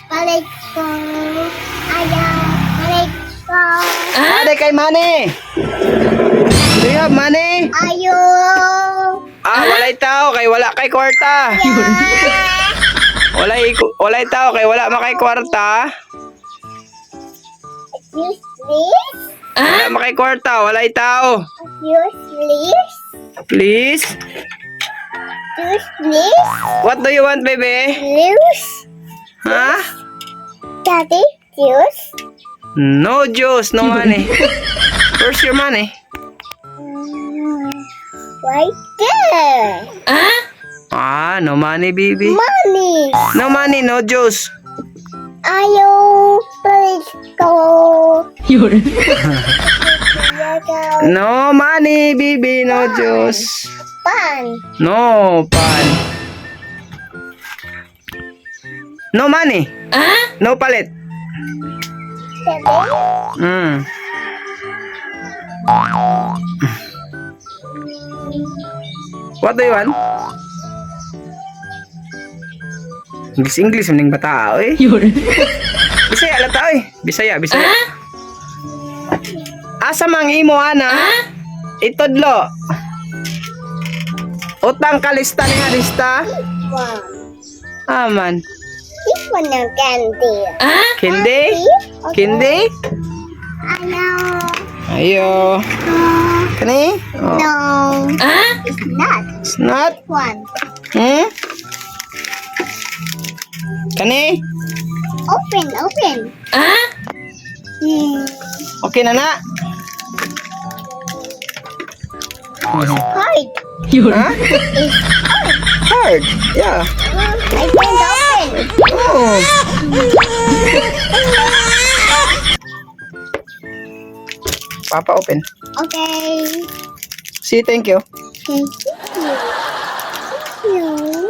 Balik ko. Ayaw. Balik ko. Ade kay money. Do you have money? Ayaw. Ah, walay tao kay wala kay kwarta. Walay tao kay wala makay kwarta. Excuse, please. Wala makay kwarta, walay tao. Excuse, please. Please. Excuse, please. What do you want, baby? Juice. Ha? Daddy, juice. No juice, no money. Where's your money? Right there. Ah, no money, baby. Money. No money, no juice. Ayaw. Balik ko. Ayaw. No money, baby, no juice. Pan. No pan. No money. No palit. Daddy. What do you want? English English maning bata eh. Bisaya lang ta eh. Bisaya, Bisaya. Asa mang imo ana? Itudlo. Utang kalista ni lista. One. Aman. This one no candy. Candy? Candy? Ayaw. Ayo. Kani? Oh. No. It's not. It's not. One. Kani? Open, open. Okay na na. Hard. Ha? It's Hard. Yeah. I can't open. Oh. Papa open. Okay. See, thank you. Thank you. Thank you.